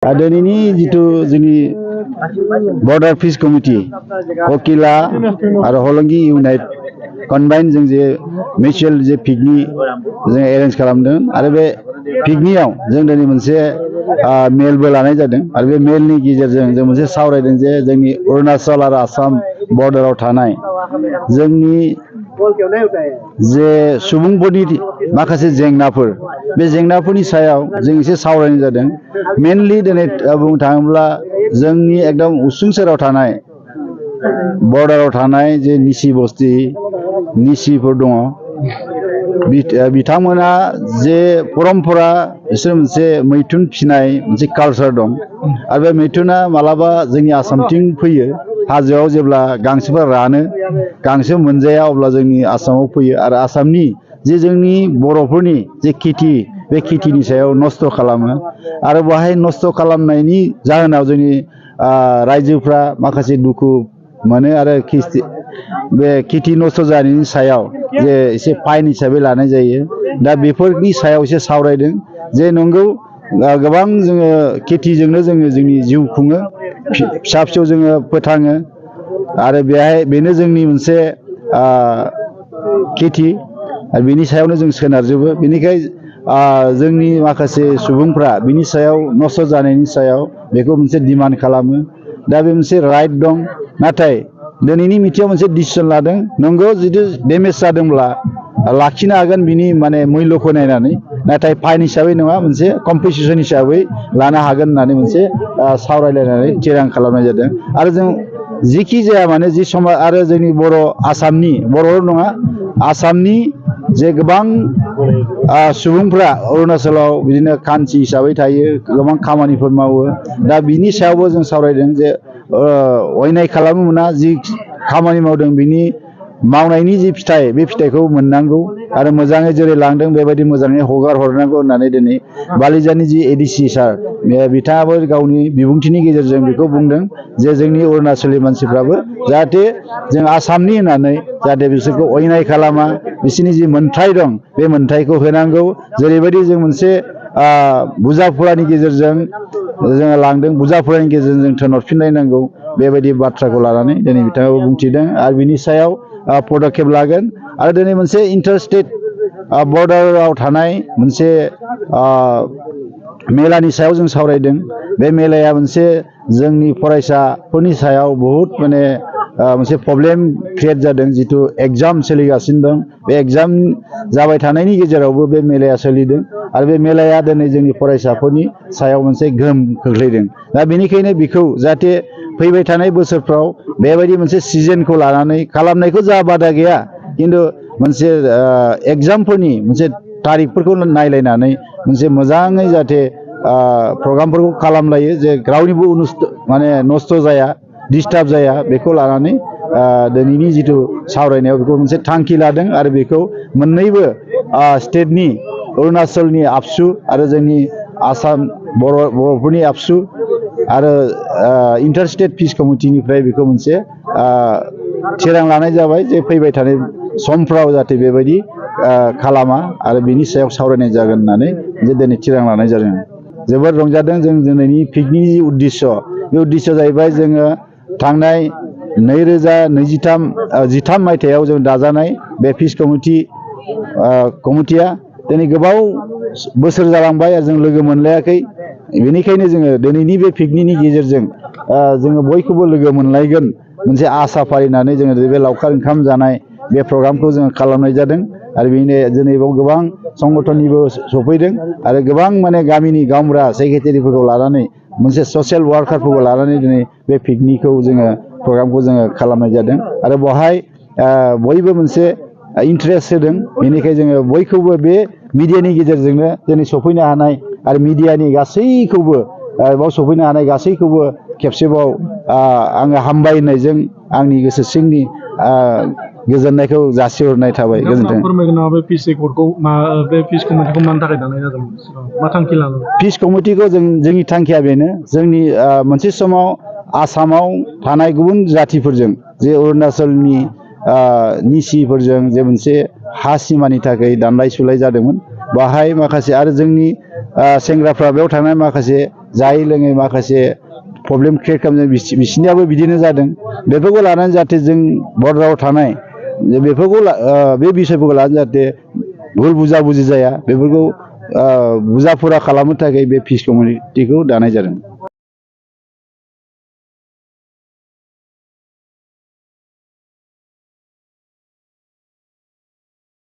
दिनैनि जिथु जोंनि बर्डार पिस कमिटि ककिला आरो हलंगि इउनाइट कम्बाइन जों जे मिउचुअल जे पिकनिक जों एरेन्ज खालामदों आरो बे पिकनिकआव जों दिनै मोनसे मेलबो लानाय जादों आरो बे मेलनि गेजेरजों जों मोनसे सावरायदों जे जोंनि अरुणाचल आरो आसाम बर्डाराव थानाय जोंनि जे सुबुंफोरनि माखासे जेंनाफोर बे जेंनाफोरनि सायाव जों एसे सावरायनाय जादों मेनलि दिनै बुंनो थाङोब्ला जोंनि एकदम उसुं सेराव थानाय बर्डाराव थानाय जे निसि बस्ति निसिफोर दङ बिथांमोना जे परम्परा बिसोर मोनसे मैथुन फिनाय मोनसे कालचार दं आरो बे मैथुना मालाबा जोंनि आसामथिं फैयो हाजोआव जेब्ला गांसोफोरा रानो गांसो मोनजाया अब्ला जोंनि आसामाव फैयो आरो आसामनि जे जोंनि बर'फोरनि जे खेथि बे खेथिनि सायाव नस्थ' खालामो आरो बेहाय नस्थ' खालामनायनि जाहोनाव जोंनि रायजोफ्रा माखासे दुखु मोनो आरो बे खेथि नस्थ' जानायनि सायाव जे एसे फाइन हिसाबै लानाय जायो दा बेफोरनि सायाव एसे सावरायदों जे नंगौ गोबां जोङो खेथिजोंनो जोङो जोंनि जिउ खुङो फिसा फिसौ जोङो फोथाङो आरो बेनो जोंनि मोनसे खेथि आरो बिनि सायावनो जों सोनारजोबो बेनिखायनो जोंनि माखासे सुबुंफ्रा बिनि सायाव नस्थ' जानायनि सायाव बेखौ मोनसे डिमान्ड खालामो दा बे मोनसे राइट दं नाथाय दिनैनि मिथिङाव मोनसे डिसिसन लादों नंगौ जुदि डेमेज जादोंब्ला लाखिनो हागोन बिनि माने मुल्यखौ नायनानै नाथाय फाइन हिसाबै नङा मोनसे कम्पेन्सेसन हिसाबै लानो हागोन होननानै मोनसे सावरायलायनानै थिरां खालामनाय जादों आरो जों जिखि जाया माने जि समाव आरो जोंनि आसामनि बर' नङा आसामनि जे गोबां सुबुंफ्रा अरुणाचलाव बिदिनो कान्थि हिसाबै थायो गोबां खामानिफोर मावो दा बिनि सायावबो जों सावरायदों जे अयनाय खालामनो मोना जि खामानि मावदों बिनि मावनायनि जि फिथाइ बे फिथाइखौ मोननांगौ आरो मोजाङै जेरै लांदों बेबायदि मोजाङै हगार हरनांगौ होननानै दिनै बालिजानि जि एडिसि सार बिथाङाबो गावनि बिबुंथिनि गेजेरजों बेखौ बुंदों जे जोंनि अरुणाचलनि मानसिफ्राबो जाहाथे जों आसामनि होननानै जाहाथे बिसोरखौ अयनाय खालामा बिसोरनि जि मोन्थाय दं बे मोन्थायखौ होनांगौ जेरैबायदि जों मोनसे बुजाफुरानि गेजेरजों जोङो लांदों बुजाफुरानि गेजेरजों जों थिनहरफिनलायनांगौ बेबायदि बाथ्राखौ लानानै दिनै बिथाङाबो बुंथिदों आरो बिनि सायाव पदक्षेप लागोन आरो दिनै मोनसे इन्टारस्टेट बर्डाराव थानाय मोनसे मेलानि सायाव जों सावरायदों बे मेलाया मोनसे जोंनि फरायसाफोरनि सायाव बहुद माने मोनसे प्रब्लेम क्रियेट जादों जिथु एग्जाम सोलिगासिनो दं बे एग्जाम जाबाय थानायनि गेजेरावबो बे मेलाया सोलिदों आरो बे मेलाया दिनै जोंनि फरायसाफोरनि सायाव मोनसे गोहोम खोख्लैदों दा बेनिखायनो बेखौ जाहाथे फैबाय थानाय बोसोरफ्राव बेबायदि मोनसे सिजनखौ लानानै खालामनायखौ जा बादा गैया खिन्थु मोनसे एग्जामफोरनि मोनसे तारिखफोरखौ नायलायनानै मोनसे मोजाङै जाहाथे प्रग्रामफोरखौ खालामलायो जे रावनिबो माने नस्थ' जाया डिस्टार्ब जाया बेखौ लानानै दिनैनि जिथु सावरायनायाव बेखौ मोनसे थांखि लादों आरो बेखौ मोननैबो स्टेटनि अरुणाचलनि आबसु आरो जोंनि आसाम बर'फोरनि आबसु आरो इन्टारस्टेट पिस कमिटिनिफ्राय बेखौ मोनसे थिरां लानाय जाबाय जे फैबाय थानाय समफ्राव जाहाथे बेबायदि खालामा आरो बिनि सायाव सावरायनाय जागोन होननानै जे दिनै थिरां लानाय जादों जोबोद रंजादों जों दिनैनि पिकनिकनि उद्देश्य बे उद्देश्यआ जाहैबाय जोङो थांनाय 2023 मायथाइयाव जों दाजानाय बे पिस कमिटिया दिनै गोबाव बोसोर जालांबाय आरो जों लोगो मोनलायाखै बेनिखायनो जोङो दिनैनि बे पिकनिकनि गेजेरजों जोङो बयखौबो लोगो मोनलायगोन मोनसे आसा फालिनानै जोङो बे लावखार ओंखाम जानाय बे प्रग्रामखौ जोङो खालामनाय जादों आरो बेनो दिनै बाव गोबां संगठननिबो सफैदों आरो गोबां माने गामिनि गावबुरा सेक्रेटारिफोरखौ लानानै मोनसे ससियेल वार्कारफोरखौ लानानै दिनै बे पिकनिकखौ जोङो प्रग्रामखौ जोङो खालामनाय जादों आरो बेवहाय बयबो मोनसे इन्टारेस्ट होदों बेनिखायनो जोङो बयखौबो बे मिडियानि गेजेरजोंनो दिनै सफैनो हानाय आरो मिडियानि गासैखौबो बाव सफैनो हानाय गासैखौबो खेबसेबाव आङो हामबाय होननायजों आंनि गोसो सिंनि गोजोननायखौ जासिहरनाय थाबाय गोजोन्थों। फोरमायगोन नामा बे पिस एकर्डखौ बे पिस कमिटिखौ मानि थाखाय दानाय जादोंमोन मा थांखि लानानै पिस कमिटिखौ जोंनि थांखिया बेनो जोंनि मोनसे समाव आसामाव थानाय गुबुन जातिफोरजों जे अरुणाचलनि निसिफोरजों जे मोनसे हा सिमानि थाखाय दानलाय सुलाय जादोंमोन बाहाय माखासे आरो जोंनि सेंग्राफ्रा बेयाव थानाय माखासे जायै लोङै माखासे प्रब्लेम क्रियेट खालामदों बिसोरनियाबो बिदिनो जादों बेफोरखौ लानानै जाहाथे जों बर्डाराव थानाय बेफोरखौ बे बिसयफोरखौ लानानै जाहाथे भुल बुजा-बुजि जाया बेफोरखौ बुजा-फुरा खालामनो थाखाय बे पिस कमिटिखौ दानाय जादों।